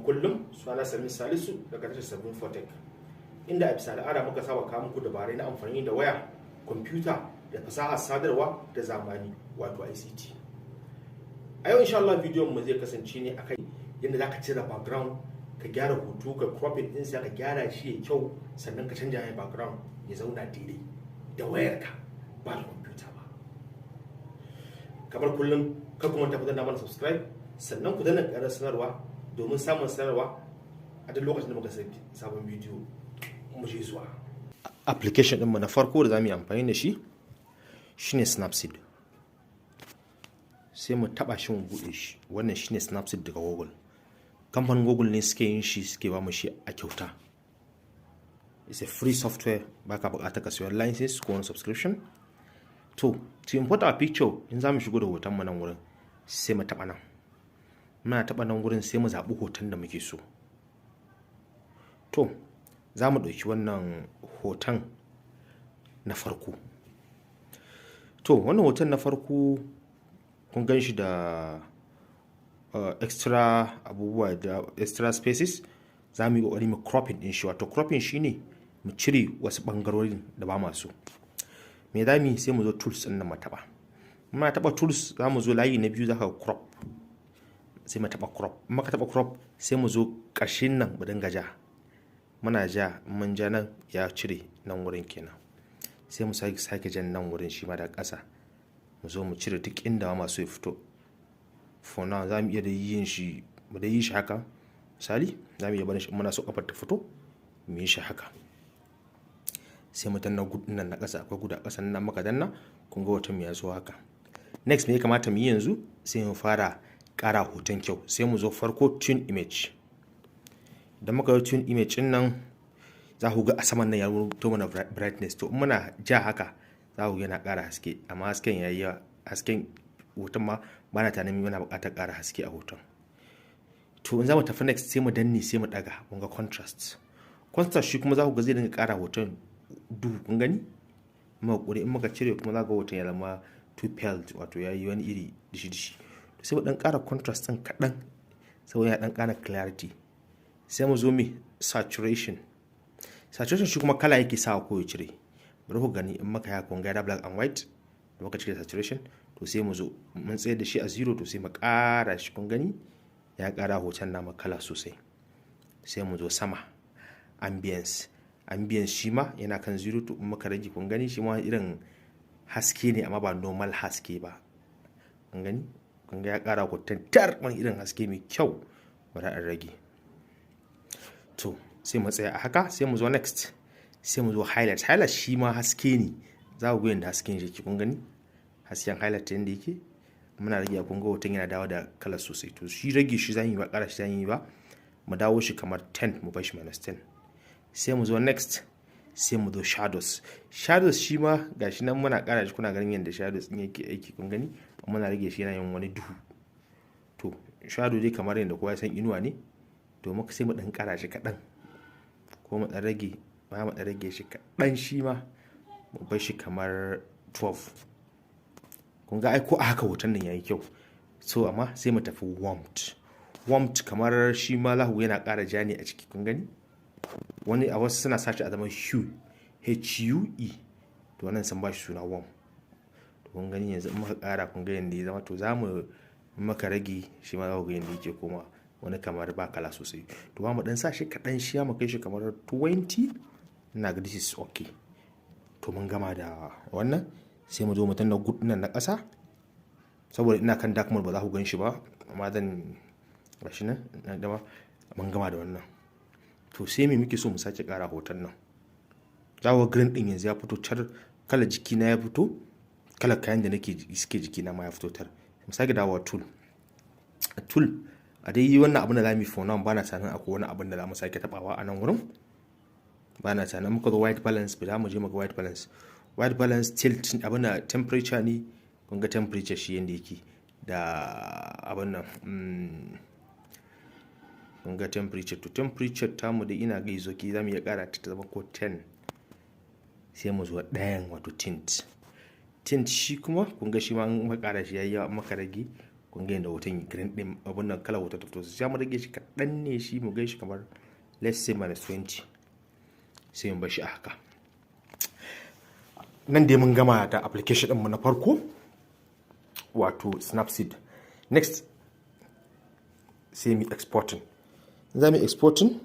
Kullum suna Sami Salisu daga tashar Sabbin Fotek, inda a bisa al'ada muka saba kawo muku dabarai na amfani da waya, kwamfuta da fasahar sadarwa da zamani, wato ICT. A yau, insha Allah, bidiyon mu zai kasance ne akan yadda zaka cire background, ka gyara hoto, ka cropping ɗinsa, ka gyara shi ya kyau, sannan ka canja mai background ya zauna daidai da wayarka, ba da kwamfuta ba. Kamar kullum, kar ku manta ku danna mana subscribe, sannan ku danna ƙarar sanarwa domin samun sanarwa a duk lokacin da muka saki sabon bidiyo. Mu je zuwa. Application ɗinmu na farko da za mu yi amfani da shi shine Snapseed. Sai mu taɓa shi, mu buɗe shi. Wannan shine Snapseed daga Google. Kamfanin Google ne suke yin shi, suke ba mu shi a kyauta. It's a free software, baka buƙatar ka siyan license ko wani subscription. To import our picture, in za mu shigo da hoton mu nan wurin, sai mu taɓa nan. Muna taɓa nan wurin, sai mu zaɓi hoton da muke so. To, za mu ɗauki wannan hoton na farko. To, wannan hoton na farko, kun gan shi da extra abubuwa da extra spaces. Za mu yi ƙoƙari mu cropping ɗin shi, wato cropping shine mu cire wasu ɓangarorin da ba ma so. Me za mu yi? Sai mu zo tools ɗin nan mu taɓa. Muna taɓa tools, za mu zo layi na biyu, za ka crop. Sai mu taɓa crop. In muka taɓa crop, sai mu zo ƙarshen nan mu dinga ja. Muna ja, mun ja nan, ya cire nan wurin kenan. Sai mu sake jan nan wurin shi ma da ƙasa. Mu zo mu cire duk inda ba so ya fito. For now za mu iya da yin shi, mu dai yi shi haka. Misali, za mu iya barin shi, muna so ƙafar ta fito, mu yi shi haka. Sai mu danna good nan na ƙasa, akwai good a ƙasan nan, muka danna, kun ga hoton mu ya zo haka. Next, me ya kamata mu yi yanzu? Sai mu fara ƙara hoton kyau. Sai mu zo farko tune image. Da muka yi tune image ɗin nan, za ku ga a saman nan ya rubuto mana brightness. To, in muna ja haka, za ku ga yana ƙara haske, amma hasken ya yi yawa. Hasken hoton ma ba na tunanin muna buƙatar ƙara haske a hoton. To, in za mu tafi next, sai mu danne, sai mu ɗaga. Kun ga contrast. Contrast shi kuma za ku ga zai dinga ƙara hoton duhu, kun gani? Muka ƙure, in muka cire kuma, za ga hoton ya zama too pale, wato ya yi wani iri dishi dishi. To, sai mu ɗan ƙara contrast ɗin kaɗan saboda ya ɗan ƙara clarity. Sai mu zo mai saturation. Saturation shi kuma kala yake sawa ko ya cire. Bari ku gani, in muka yi, kun ga da black and white da muka cire saturation. To, sai mu zo mun tsayar da shi a zero, to sai mu ƙara shi. Kun gani, ya ƙara hoton namu kala sosai. Sai mu zo sama, ambience. Ambience shi ma yana kan zero. To, in muka rage, kun gani, shi ma irin haske ne, amma ba normal haske ba. Kun gani? Kun ga ya ƙara hoton tar, wani irin haske mai kyau. Bari an rage. To, sai mu tsaya a haka, sai mu zo next, sai mu zo highlight. Highlight shi ma haske ne. Za ku ga yadda hasken yake. Kun gani hasken highlight yadda yake? Muna rage, kun ga hoton yana dawo da kalar sosai. To, shi rage shi zan yi ba, ƙara shi zan yi ba. Mu dawo shi kamar 10, mu bar shi minus 10. Sai mu zo next, sai mu zo shadows. Shadows shi ma gashi nan, muna ƙara shi, kuna ganin yadda shadows ɗin yake aiki. Kun gani, muna rage shi, yana yin wani duhu. To, shadow dai kamar yadda kowa ya san, inuwa ne. To, muka sai mu ɗan ƙara shi kaɗan ko mu ɗan rage ba, mu ɗan rage shi kaɗan shi ma, mu bar shi kamar 12. Kun ga ai ko a haka hoton nan yayi kyau. So amma sai mu tafi warmth. Warmth kamar shi ma za ku yana ƙara ja ne a ciki. Kun gani, wani a wasu suna sashi a zaman hue, H U E. To, wannan sun ba shi suna warm. To, kun gani, yanzu in muka ƙara, kun ga yanda ya zama. To, za mu in muka rage shi ma, za ku ga yanda yake koma wani kamar ba kala sosai. To, ba mu dan sa shi kaɗan, shi mu kai shi kamar 20. Ina ga this is okay. To, mun gama da wannan. Sai mu zo mu danna good nan na ƙasa. Saboda ina kan dark mode, ba za ku gan shi ba, amma zan gashi nan na dama. Mun gama da wannan. To, sai me muke so mu sake ƙara hoton nan? Za ku ga green din yanzu ya fito tar, kalar jikina ya fito, kalar kayan da nake suke jikina ma ya fito tar. Mu sake dawowa tool. Tool a dai wannan abin da za mu yi for now, ba na tunanin akwai wani abin da za mu sake tabawa a nan wurin, ba na tunanin. Muka zo white balance, ba za mu je muga white balance. White balance, tilt, abin da temperature ne. Kun ga temperature shi yanda yake da abin nan. Kun ga temperature. To, temperature tamu da ina ga izoki, za mu iya kara ta zama ko 10. Sai mu zo ɗayan, wato tint. Tint shi kuma, kun ga shi ma in muka kara shi yayi yawa, muka rage, kun Kun ga yadda hoton green din, abun nan, kalar hoton ta fito. Sai mu rage shi kaɗan ne shi, mu shi kamar, let's say, minus 20, sai mu bar shi a haka. Nan dai mun gama da application ɗinmu na farko, wato Snapseed. Next sai mu exporting. Za mu exporting,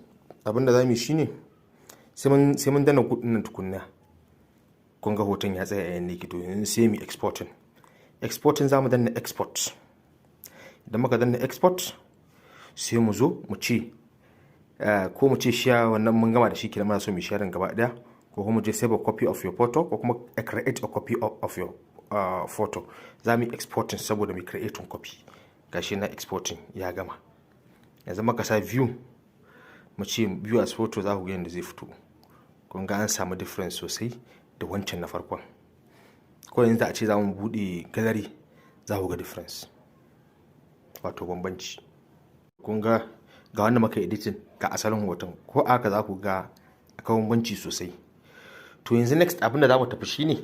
abinda za mu yi shine sai mun danna kudin nan tukunna. Kun ga hoton ya tsaya a yanda yake. To, yanzu sai mu exporting. Exporting, za mu danna export. Idan muka danna export, sai mu zo mu ce ko mu ce share. Wannan mun gama da shi kenan. Muna so mu sharing gaba daya, ko kuma mu je save a copy of your photo, ko kuma create a copy of your photo. Za mu exporting saboda mu create copy. Gashi na exporting ya gama. Yanzu muka sa view, mu ce view as photo, za ku ga yadda zai fito. Kun ga an samu difference sosai da wancan na farkon. Ko yanzu a ce za mu buɗe gallery, za ku ga difference, wato bambanci. Kun ga, ga wanda muka editing, ga asalin hoton. Ko aka za ku ga akwai bambanci sosai. To, yanzu next abin da za mu tafi shine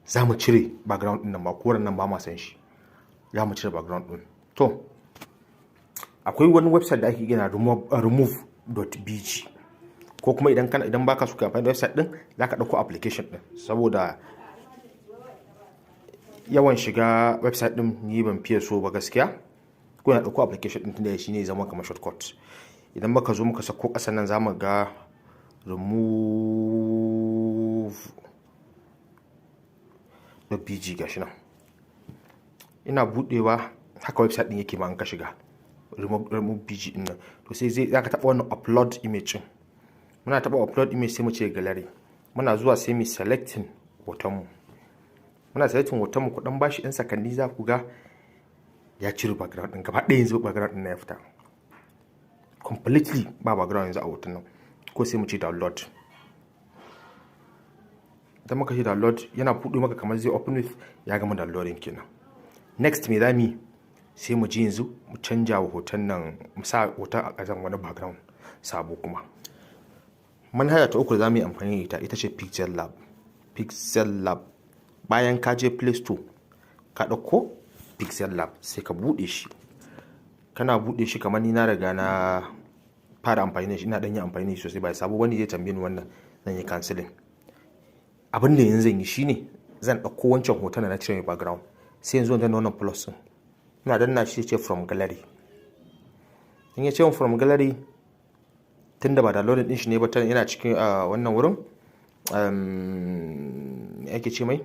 za mu cire background din nan, ba koren nan ba ma san shi, za mu cire background din. To, akwai wani website da ake gina remove.bg, ko kuma idan baka so ka amfani da website din, zaka dauko application din. Saboda yawan shiga website din, ni ban fiye so ba gaskiya, ko na dauko application din, tunda shi ne zama kamar shortcut. Idan muka zo muka sako kasan nan, zamu ga remove.bg. Gashi nan ina budewa. Haka website din yake ma an ka shiga remove bg din nan. To, sai zai zaka taba wannan upload image din. Muna taba upload image, sai mu ce gallery. Muna zuwa sai mu selecting hoton mu. Muna selecting hoton mu, kudan bashi ɗan sakanni, za ku ga ya cire background din gaba ɗaya. Yanzu background din na ya fita completely, ba background yanzu a hoton nan. Ko sai mu ce download. Idan muka ce download, yana buɗe maka kamar zai open with, ya gama downloading kenan. Next me zamu? Sai mu ji yanzu mu canja wa hoton nan, mu sa hoton a ƙasan wani background sabo kuma. Manhaja ta uku da zamu yi amfani da ita, ita ce Pixel Lab. Pixel Lab, bayan ka je Play Store ka ɗauko Pixel Lab, sai ka buɗe shi. Kana buɗe shi, kamar ni na riga na fara amfani da shi, ina ɗan yi amfani da shi sosai, ba sabo wani zai tambaye ni wannan, zan yi canceling. Abin da yanzu zan yi shine zan ɗauko wancan hoton da na cire mai background. Sai yanzu danna wannan plus ɗin. Ina danna shi, ce from gallery. In ya ce from gallery, tunda ba downloading din shi ne ba, yana cikin wannan wurin, me ake ce mai,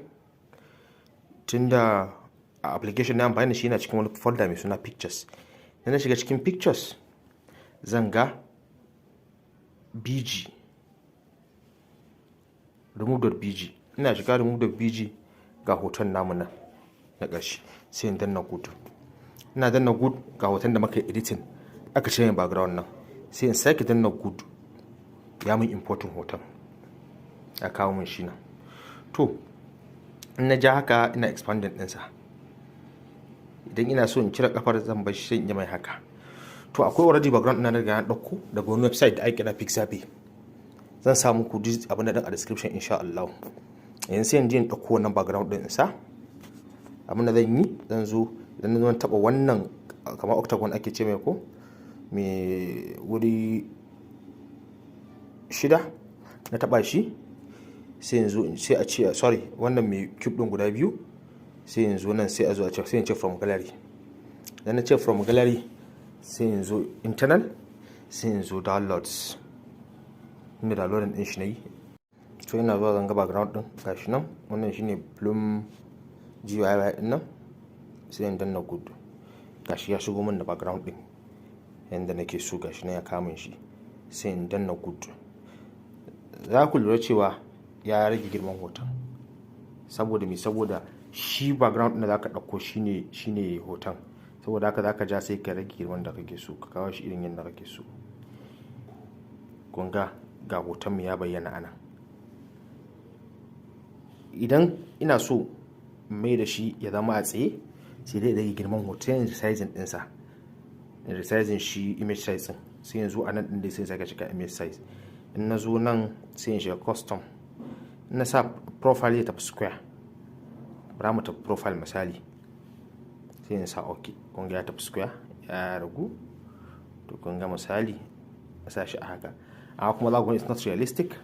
tunda a application na amfani da shi, yana cikin wani folder mai suna pictures. Idan na shiga cikin pictures, zan ga bg, remove.bg. Ina shiga remove.bg, ga hoton namu nan na ƙarshe. Sai in danna good. Ina danna good, ga hoton da muka editing aka cire background nan. Sai in sake danna good, ya mun importing hoton, ya kawo mun shi nan. To, in na ja haka, ina expanding ɗinsa. Idan ina so in cire kafar, zan bar shi, sai in yi mai haka. To, akwai already background ina riga na ɗauko daga wani website da ake kira Pixabay. Zan sa muku duk abin da a description insha Allah. Yanzu sai in je in ɗauko wannan background ɗin in sa. Abin da zan yi, zan zo, idan na zo na taɓa wannan kamar octagon ake ce mai, ko mai wuri shida, na taɓa shi, sai yanzu sai a ce, sorry, wannan mai cube ɗin guda biyu. Sai yanzu nan sai a zo a ce, sai in ce from gallery. Idan na ce from gallery, sai yanzu internal, sai yanzu downloads, inda downloading din shi na yi. To, ina zuwa zan ga background din, gashi nan. Wannan shine bloom GYY din nan. Sai in danna good. Gashi ya shigo min da background din yanda nake so. Gashi nan ya kama shi. Sai in danna good. Za ku lura cewa ya rage girman hoton. Saboda me? Saboda shi background din da zaka dauko shine hoton. Saboda haka zaka ja, sai ka rage girman da kake so, ka kawo shi irin yadda kake so. Kun ga, ga hoton mu ya bayyana ana. Idan ina so mai da shi ya zama a tsaye, sai dai rage girman hoton, resizing ɗinsa, resizing shi image size ɗin. Sai yanzu a nan ɗin dai sai saka shiga image size. In na zo nan, sai in shiga custom. In na sa profile, ya tafi square. Bara mu tafi profile misali. Sai in sa OK. Kun ga ya tafi square, ya ragu. To, kun ga misali a sa shi a haka, amma kuma za ku ga it's not realistic.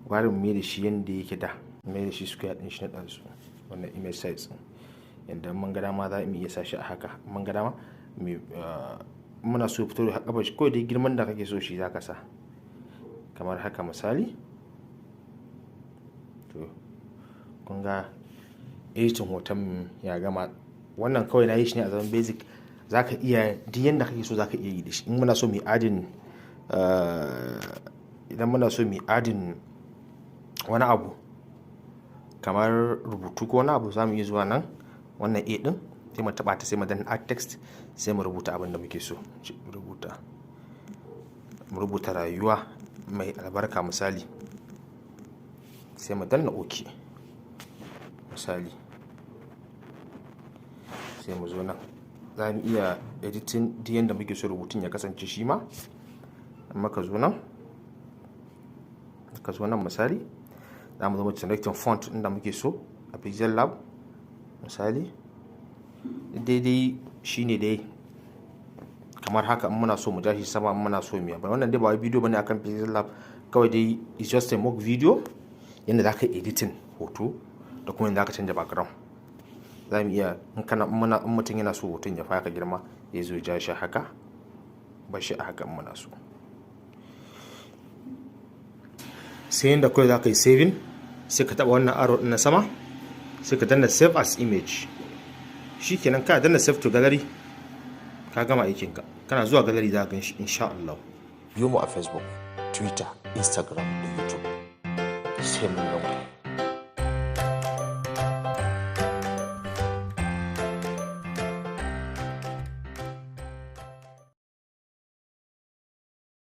Gwara mu mai da shi yanda yake da, mai da shi square din shi na ɗansu, wannan image size din. Yanda mun ga dama za mu iya sa shi a haka. Mun ga dama muna so fito da haka shi. Kawai dai girman da kake so shi za ka sa, kamar haka misali. To, kun ga editing hoton ya gama. Wannan kawai na yi shi ne a zaman basic. Za ka iya duk yanda kake so, za ka iya yi da shi. In muna so mu adding, idan muna so mu adding wani abu kamar rubutu ko wani abu, za mu iya zuwa nan wannan A din, sai mu taba ta, sai mu danna add text, sai mu rubuta abin da muke so rubuta. Mu rubuta "Rayuwa mai albarka" misali, sai mu danna OK misali. Sai mu zo nan, za mu iya editing duk yanda muke so rubutun ya kasance shi ma. Muka zo nan, ka zo nan misali, za mu zo mu selecting font inda muke so a Pixel Lab misali. Daidai shine dai kamar haka. In muna so mu ja shi sama, in muna so mu yi wannan, dai ba wai bidiyo bane akan Pixel Lab. Kawai dai is just a mock video yanda za ka editing hoto da kuma yanda za ka canja background. Za mu iya, in kana muna, in mutum yana so hoton ya fara girma, ya zo ja shi haka, ba shi a haka in muna so. Sai yanda kawai za ka yi saving, sai ka taba wannan arrow din na sama, sai ka danna save as image. Shikenan, ka danna save to gallery, ka gama aikinka. Kana zuwa gallery za ka gan shi insha Allah. Biyo mu a Facebook, Twitter, Instagram da YouTube. Sai mun gama.